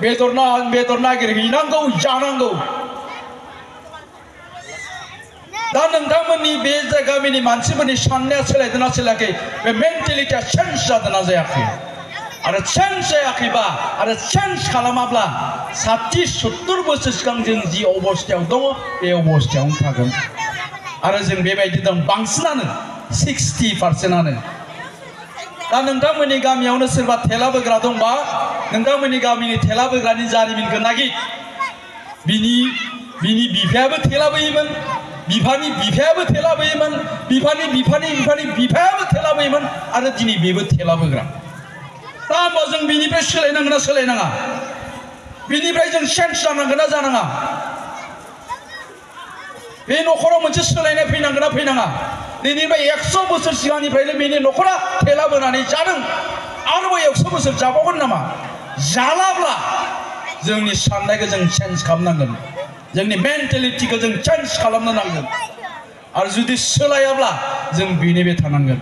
बेदर नागिरहैनांगौ, जानांगौ। दा नोंथांमोननि बे गामिनि मानसिफोरनि साननाया सोलायदोंना सोलायाखै? बे मेन्टेलिटिया चेन्ज जादोंना जायाखै? आरो चेन्ज जायाखैबा, आरो चेन्ज खालामाब्ला 60, 70 बोसोर सिगां जों जि अबस्थायाव दङ बे अबस्थायावनो थागोन। आरो जों बेबायदि दं, बांसिनानो 60%। दा नोंथांमोननि गामियावनो सोरबा थेला बोग्रा दंबा नोंथांमोननि गामिनि थेला बोग्रानि जारिमिनखौ नागिर। बिनि बिफायाबो थेला बोयोमोन, बिफानि बिफायाबो थेला बोयोमोन, बिफानि बिफानि बिफानि बिफायाबो थेला बोयोमोन, आरो दिनै बेबो थेला बोग्रा। दा होमबा जों बिनिफ्राय सोलायनांगोन ना सोलायनाङा? बिनिफ्राय जों चेन्ज जानांगोन ना जानाङा? बे न'खराव मोनसे सोलायनाय फैनांगोन ना फैनाङा? दिनैनिफ्राय 100 बोसोर सिगांनिफ्रायनो बेनि न'खरा थेला बोनानै जादों, आरोबाव 100 बोसोर जाबावगोन नामा? जालाब्ला जोंनि साननायखौ जों चेन्ज खालामनांगोन, जोंनि मेन्टेलिटिखौ जों चेन्ज खालामनो नांगोन। आरो जुदि सोलायाब्ला जों बेनिफ्राय थानांगोन।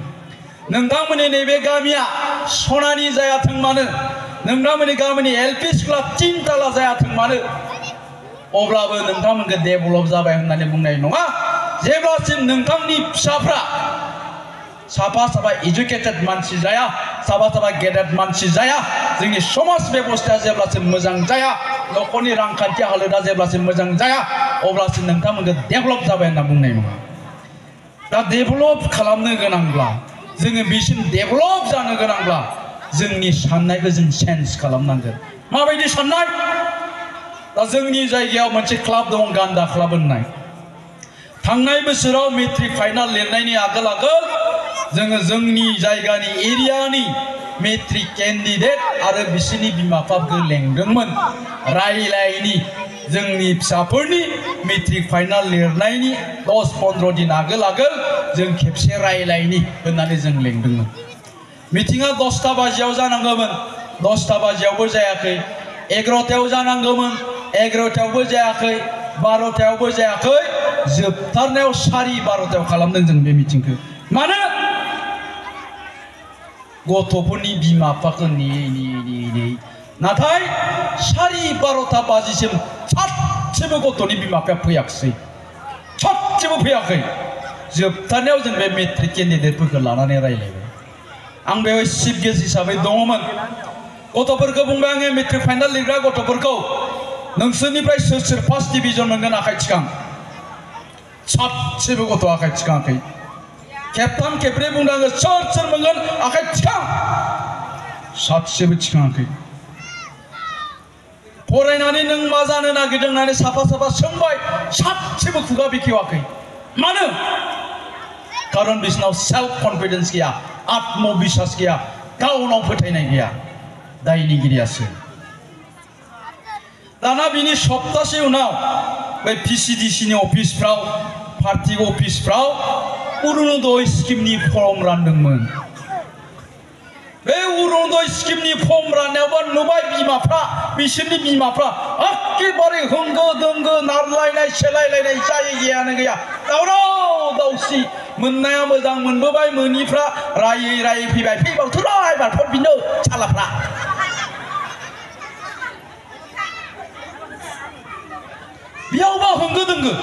नोंथांमोननि नैबे गामिया सनानि जायाथों मानो, नोंथांमोननि गामिनि LP स्कुला 3 ताला जायाथों मानो, अब्लाबो नोंथांमोनखौ डेभेलप जाबाय होननानै बुंनाय नङा। जेब्लासिम नोंथांनि फिसाफ्रा साफा साफा एजुकेटेड मानसि जाया, साफा साफा गेदेर मानसि जाया, जोंनि समाज बेबस्थाया जेब्लासिम मोजां जाया, न'खरनि रांखान्थि हालोदा जेब्लासिम मोजां जाया, अब्लासिम नोंथांमोनखौ डेभेलप जाबाय होनना बुंनाय नङा। दा डेभेलप खालामनो गोनांब्ला, जोङो बिसिम डेभेलप जानो गोनांब्ला जोंनि साननायखौ जों चेन्ज खालामनांगोन। माबायदि साननाय? दा जोंनि जायगायाव मोनसे क्लाब दं, गान्दा क्लाब होननाय। थांनाय बोसोराव मेट्रिक फाइनाल लिरनायनि आगोल जोङो जोंनि जायगानि एरियानि मेट्रिक केन्डिडेट आरो बिसोरनि बिमा बिफाखौ लेंदोंमोन रायलायनि, जोंनि फिसाफोरनि मेट्रिक फाइनाल लिरनायनि 10-15 दिन आगोल जों खेबसे रायलायनि होननानै जों लेंदोंमोन। मिटिङा 10टा बाजियाव जानांगौमोन, 10टा बाजियावबो जायाखै। 11टायाव जानांगौमोन, 11टायावबो जायाखै, 12टायावबो जायाखै। जोबथारनायाव 12:30 खालामदों जों बे मिटिंखौ। मानो? गथ'फोरनि बिमा बिफाखौ नेयै नाथाय 12:30 बाजिसिम सासेबो गथ'नि बिमा बिफाया फैयाखिसै। सासेबो सातसेबो फैयाखै जोबथारनायाव जों बे मेट्रिक केन्डिडेटफोरखौ लानानै रायलायबाय आं बेवहाय चिफ गेस्ट हिसाबै दङमोन गथ'फोरखौ बुंबाय आङो मेट्रिक फाइनाल लिरग्रा गथ'फोरखौ नोंसोरनिफ्राय सोर सोर फार्स्ट डिभिजन मोनगोन आखाइ थिखां सातसेबो गथ' आखाइ थिखाङाखै खेबथाम खेबब्रै बुंदों आङो सोर सोर मोनगोन आखाइ थिखां सातसेबो थिखाङाखै फरायनानै नों मा जानो नागिरदों होननानै साफा साफा सोंबाय सातसेबो खुगा बेखेवाखै मानो खारन बिसोरनाव सेल्फ कन्फिडेन्स गैया आत्मबिश्वास गैया गावनाव फोथायनाय गैया दायनिगिरियासो दाना बिनि सप्तासे उनाव बे पिसिडिसिनि अफिसफ्राव पार्टी अफिसफ्राव अरुणोदय स्किमनि फर्म रानदोंमोन बे अरुणोदय स्किमनि फर्म राननायावबो नुबाय बिमाफ्रा बिसोरनि बिमाफ्रा एखेबारे होंगो दोंगो नारलायनाय सेलायलायनाय जायै गैयानो गैया दावराव दावसि मोननाया मोजां मोनबोबाय मोनिफ्रा रायै रायै फैबाय फैबावथ'लाय बारफोर बिनो सालाफ्रा बेयावबा होंगो दोंगो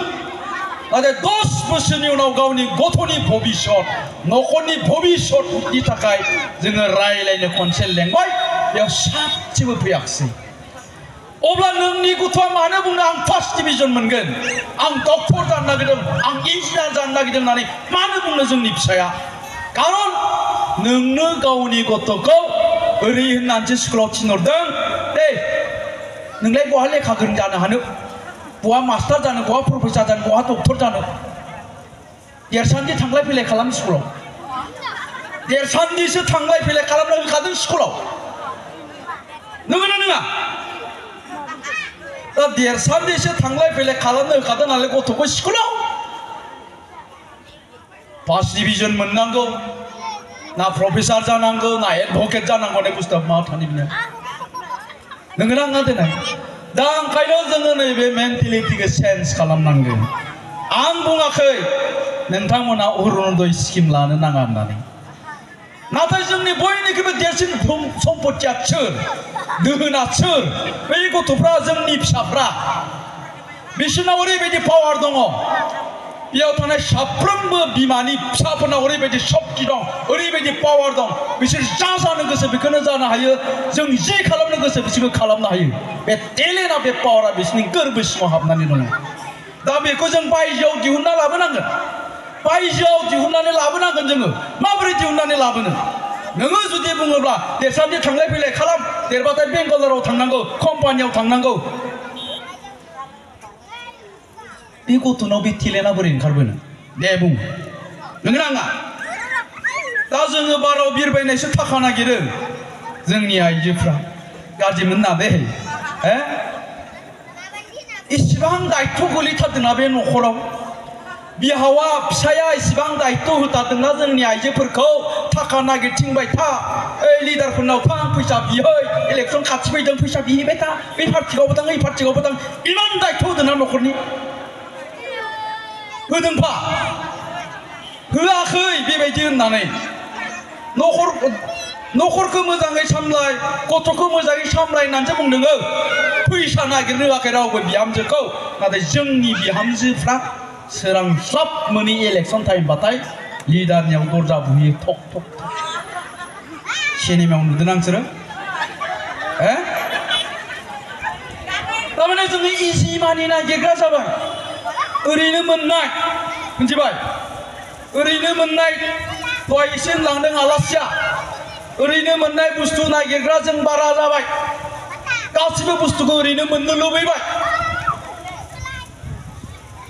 नाथाय 10 बोसोरनि उनाव गावनि गथ'नि भबिष्यत न'खरनि भबिष्यतनि थाखाय जोङो रायलायनो खनसे लेंबाय बेयाव सातसेबो फैयाखिसै अब्ला नोंनि गथ'आ मानो बुंनो आं फार्स्ट डिभिजन मोनगोन आं डक्टर जानो नागिरदों आं इन्जिनियार जानो नागिरदों होननानै मानो बुंनो जोंनि फिसाया खारन नोंनो गावनि गथ'खौ ओरै होननानैसो स्कुलाव थिनहरदों दे नोंलाय बहा लेखा गोरों जानो हानो बहा मास्टार जानो बहा प्रफेसर जानो बहा डक्टर जानो देरसान्दि थांलाय फैलाय खालाम स्कुलाव देरसान्दिसो थांलाय फैलाय खालामनो होखादों स्कुलाव नंगौना नङा दा देरसान्दिसो थांलाय फैलाय खालामनो होखादों नालाय गथ'खौ स्कुलाव फार्स्ट डिभिजन मोननांगौ ना प्रफेसर जानांगौ ना एडभकेट जानांगौ होननाय बुस्थुआ मा थानि बिनो नंगौना नङा देनाय दा ओंखायनो जोङो नैबे मेन्टेलिटिखौ चेन्ज खालामनांगोन आं बुङाखै नोंथांमोना अरुणोदय स्किम लानो नाङा होननानै नाथाय जोंनि बयनिख्रुइबो देरसिन सम्पथिया सोर दोहोना सोर बै गथ'फ्रा जोंनि फिसाफ्रा बिसोरनाव ओरैबायदि पावार दङ बेयाव थानाय साफ्रोमबो बिमानि फिसाफोरनाव ओरैबायदि शक्ति दं ओरैबायदि पावार दं बिसोर जा जानो गोसो बेखौनो जानो हायो जों जि खालामनो गोसो बिसोरखौ खालामनो हायो बे टेलेन्टआ बे पावारा बिसोरनि गोरबो सिङाव हाबनानै दङ दा बेखौ जों बायजोआव दिहुनना लाबोनांगोन बायजोआव दिहुननानै लाबोनांगोन जोङो माबोरै दिहुननानै लाबोनो नोङो जुदि बुङोब्ला देरसान्दि थांलाय फैलाय खालाम देरबाथाय बेंगालराव थांनांगौ कम्पानियाव थांनांगौ बे गथ'नाव बे टेलेन्टआ बोरै ओंखारबोनो दे बुं नोंगोना नङा दा जोङो बाराव बिरबायनायसो थाखा नागिरो जोंनि आइजोफ्रा गाज्रि मोनना दे इसिबां दायित्व गोलैथारदोंना बे न'खराव बिहावा फिसाया इसिबां दायित्व होथारदोंना जोंनि आइजोफोरखौ थाखा नागिरथिंबाय था लिडारफोरनाव थां फैसा बिहै इलेक्सन खाथि फैदों फैसा बिहैबाय था बे पार्टियावबो थां ओइ पार्टियावबो थां इमान दायित्व होदोंना न'खरनि होदोंफा होआखै बेबायदि होननानै न'खरखौ मोजाङै सामलाय गथ'खौ मोजाङै सामलाय होननानैसो बुंदों फैसा नागिरनो होआखै रावबो बिहामजोखौ नाथाय जोंनि बिहामजोफ्रा सोरांस्लाब मोनि इलेक्सन टाइमबाथाय लिडारनियाव दरजा बुहैयो थक थक थक सिनेमायाव नुदों नोंसोरो थारमाने जोङो इजि मानि नागिरग्रा जाबाय ओरैनो मोननाय मिथिबाय ओरैनो मोननाय दहाय एसे होनलांदों आलासिया ओरैनो मोननाय बुस्थु नागिरग्रा जों बारा जाबाय गासिबो बुस्थुखौ ओरैनो मोननो लुबैबाय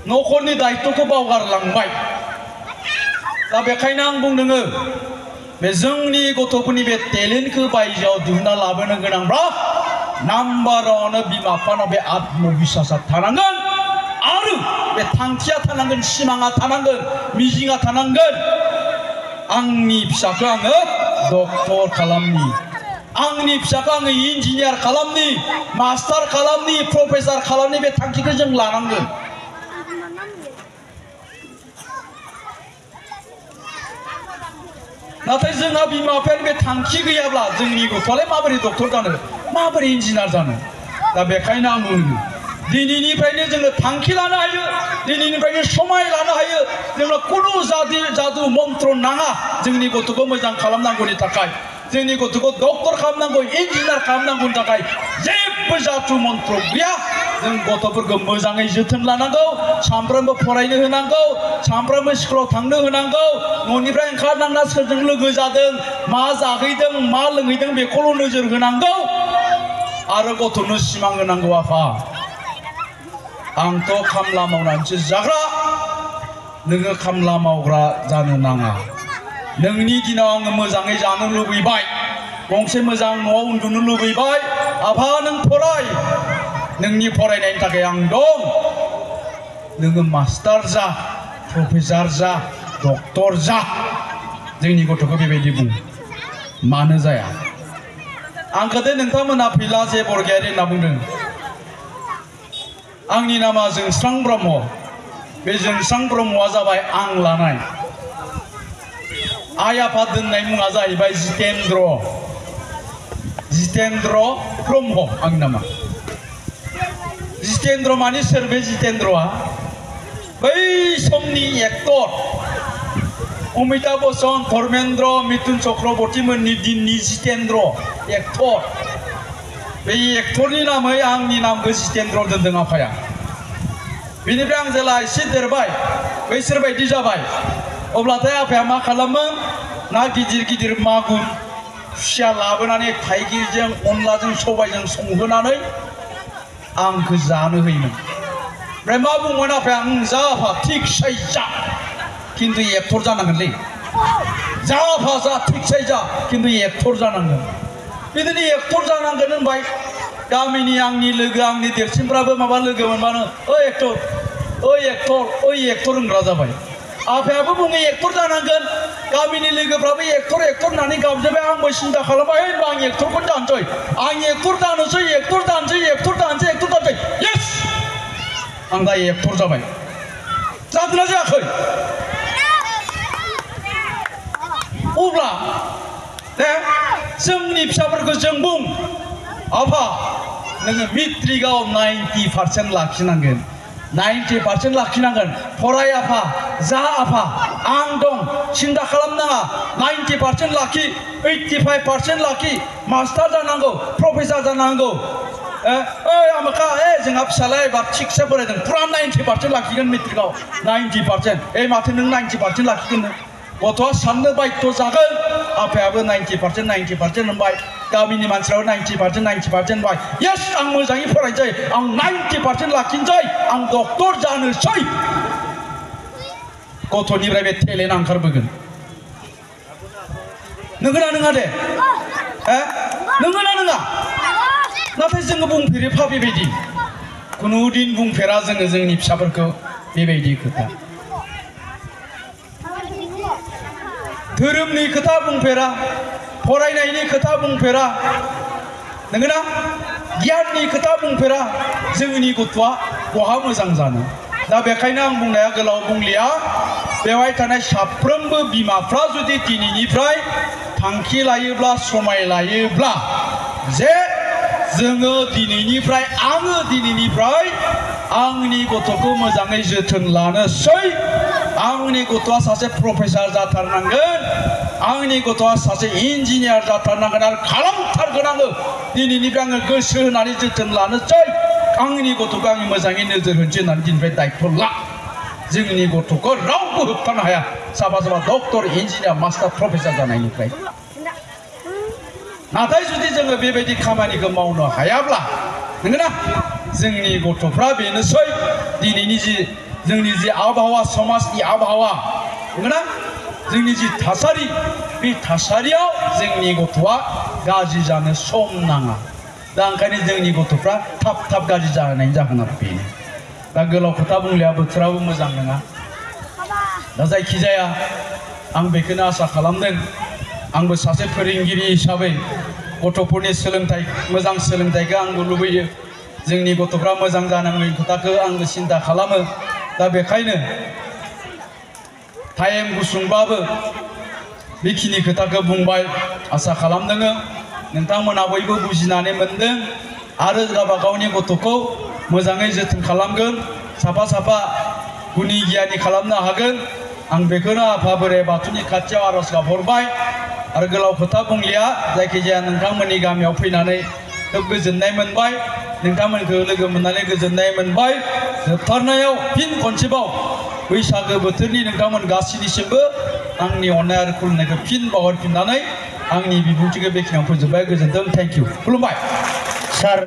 न'खरनि दायित्वखौ बावगारलांबाय दा बेखायनो आं बुंदों बे जोंनि गथ'फोरनि बे टेलेन्टखौ बायजोआव दिहुनना लाबोनो गोनांब्ला नाम्बारावनो बिमा बिफानाव बे आत्मबिश्वासा थानांगोन आरो बे थांखिया थानांगोन सिमाङा थानांगोन मिजिङा थानांगोन आंनि फिसाखौ आङो डक्टर खालामनि आंनि फिसाखौ आङो इन्जिनियार खालामनि मास्टार खालामनि प्रफेसर खालामनि बे थांखिखौ जों लानांगोन नाथाय जोंहा बिमा बिफानि बे थांखि गैयाब्ला जोंनि गथ'आलाय माबोरै डक्टर जानो माबोरै इन्जिनियार जानो दा बेखायनो आं बुङो दिनैनिफ्रायनो जोङो थांखि लानो हायो दिनैनिफ्रायनो समाय लानो हायो जोंनो कुनु जादु मन्त्र नाङा जोंनि गथ'खौ मोजां खालामनांगौनि थाखाय जोंनि गथ'खौ डक्टर खालामनांगौ इन्जिनियार खालामनांगौनि थाखाय जेबो जादु मन्त्र गैया जों गथ'फोरखौ मोजाङै जोथोन लानांगौ सानफ्रोमबो फरायनो होनांगौ सानफ्रोमबो स्कुलाव थांनो होनांगौ न'निफ्राय ओंखारनांना सोरजों लोगो जादों मा जाहैदों मा लोंहैदों बेखौल' नोजोर होनांगौ आरो गथ'नो सिमां होनांगौ आफा आंथ' खामला मावनानैसो जाग्रा नोङो खामला मावग्रा जानो नाङा नोंनि दिनाव आङो मोजाङै जानो लुबैबाय गंसे मोजां न'आव उन्दुनो लुबैबाय आफा नों फराय नोंनि फरायनायनि थाखाय आं दं नोङो मास्टार जा प्रफेसार जा डक्टर जा जोंनि गथ'खौ बेबायदि बुं मानो जाया आं गोदो नोंथांमोना फैला जे बरगयारि होनना बुंदों आंनि नामा जोंस्रां ब्रह्म बे जोंस्रां ब्रह्मआ जाबाय आं लानाय आइ आफा दोननाय मुङा जाहैबाय जितेन्द्र ब्रह्म आंनि नामा जितेन्द्र माने सोर बे जितेन्द्रआ बै समनि एक्टर अमिताभ बच्चन धर्मेन्द्र मिथुन चक्रवर्ती मोननि दिननि जितेन्द्र एक्टर बे एक्टरनि नामै आंनि नामखौ जितेन्द्र दोनदों आफाया बेनिफ्राय आं जेला एसे देरबाय बैसोर बायदि जाबाय अब्लाथाय आफाया मा खालामो ना गिदिर गिदिर मागुर खुसिया लाबोनानै थाइगिरजों अनलाजों सबायजों संहोनानै आंखौ जानो होयोमोन ओमफ्राय मा बुंमोन आफाया जा आफा थिगसे जा खिन्थु एक्टर जानांगोनलै जा आफा जा थिगसे जा खिन्थु एक्टर जानांगोन बिदिनो एक्टर जानांगोन होनबाय गामिनि आंनि लोगो आंनि देरसिनफ्राबो माबा लोगो मोनबानो ओइ एक्टर होनग्रा जाबाय आफायाबो बुङो एक्टर जानांगोन गामिनि लोगोफ्राबो एक्टर होननानै गाबजोबबाय आंबो सिन्था खालामबाय होनबा आं एक्टरखौनो जानोसै आं एक्टर जानोसै येस आं दा एक्टर जाबाय जादोंना जायाखै अब्ला जोंनि फिसाफोरखौ जों बुं आफा नोङो मेट्रिकआव 90% लाखिनांगोन 90% लाखिनांगोन फराय आफा जा आफा आं दं सिन्था खालामनाङा 90% लाखि 85% लाखि मास्टार जानांगौ प्रफेसार जानांगौ आमोखा जोंहा फिसालाया एबार थिगसे फरायदों फुरा 90% लाखिगोन मेट्रिकआव 90% माथो नों 90% लाखिगोन गथ'आ साननो बायथ' जागोन आफायाबो 90% होनबाय गामिनि मानसिफ्राबो 90% होनबाय येस आं मोजाङै फरायनोसै आं 90% लाखिनोसै आं डक्टर जानोसै गथ'निफ्राय बे टेलेन्ट ओंखारबोगोन नंगौना नङा दे नंगौना नङा नाथाय जोङो बुंफेरोफा बेबायदि खुनुदिन बुंफेरा जोङो जोंनि फिसाफोरखौ बेबायदि खोथा धोरोमनि खोथा बुंफेरा फरायनायनि खोथा बुंफेरा नंगौना गियाननि खोथा बुंफेरा जोंनि गथ'आ बहा मोजां जानो दा बेखायनो आं बुंनाया गोलाव बुंलिया बेवहाय थानाय साफ्रोमबो बिमाफ्रा जुदि दिनैनिफ्राय थांखि लायोब्ला समाय लायोब्ला जे जोङो दिनैनिफ्राय आंनि गथ'खौ मोजाङै जोथोन लानोसै आंनि गथ'आ सासे प्रफेसार जाथारनांगोन आंनि गथ'आ सासे इन्जिनियार जाथारनांगोन आरो खालामथारगोन आङो दिनैनिफ्राय आङो गोसो होनानै जोथोन लानोसै आंनि गथ'खौ आङो मोजाङै नोजोर होनोसै होननानै दिनैनिफ्राय दायित्व ला जोंनि गथ'खौ रावबो होबथानो हाया साफा डक्टर इन्जिनियार मास्टार प्रफेसार जानायनिफ्राय नाथाय जुदि जोङो बेबायदि खामानिखौ मावनो हायाब्ला नंगौना जोंनि गथ'फ्रा बेनोसै दिनैनि जोंनि जि आबहावा समाजनि आबहावा नंगौना जोंनि जि थासारि बे थासारियाव जोंनि गथ'आ गाज्रि जानो सम नाङा दा ओंखायनो जोंनि गथ'फ्रा थाब गाज्रि जानायनि जाहोना बेनो दा गोलाव खोथा बुंलिया बोथोराबो मोजां नङा दा जायखिजाया आं बेखौनो आसा खालामदों आंबो सासे फोरोंगिरि हिसाबै गथ'फोरनि सोलोंथाइ मोजां सोलोंथाइखौ आंबो लुबैयो जोंनि गथ'फ्रा मोजां जानांगौनि खोथाखौ आंबो सिन्ता खालामो दा बेखायनो टाइम गुसुंबाबो बेखिनि खोथाखौ बुंबाय आसा खालामदों नोंथांमोना बयबो बुजिनानै मोनदों आरो गावबा गावनि गथ'खौ मोजाङै जोथोन खालामगोन साफा साफा गुनि गियानि खालामनो हागोन आं बेखौनो आफा बोराइ बाथौनि खाथियाव आर'ज गाबहरबाय आरो गोलाव खोथा बुंलिया जायखिजाया नोंथांमोननि गामियाव फैनानै खोब गोजोननाय मोनबाय नोंथांमोनखौ लोगो मोननानै गोजोननाय मोनबाय जोबथारनायाव फिन खनसेबाव बैसागो बोथोरनि नोंथांमोन गासैनिसिमबो आंनि अननाय आरो खुलुमनायखौ फिन बावहरफिननानै आंनि बिबुंथिखौ बेखिनियाव फोजोबबाय गोजोन्थों थेंक इउ खुलुमबाय सार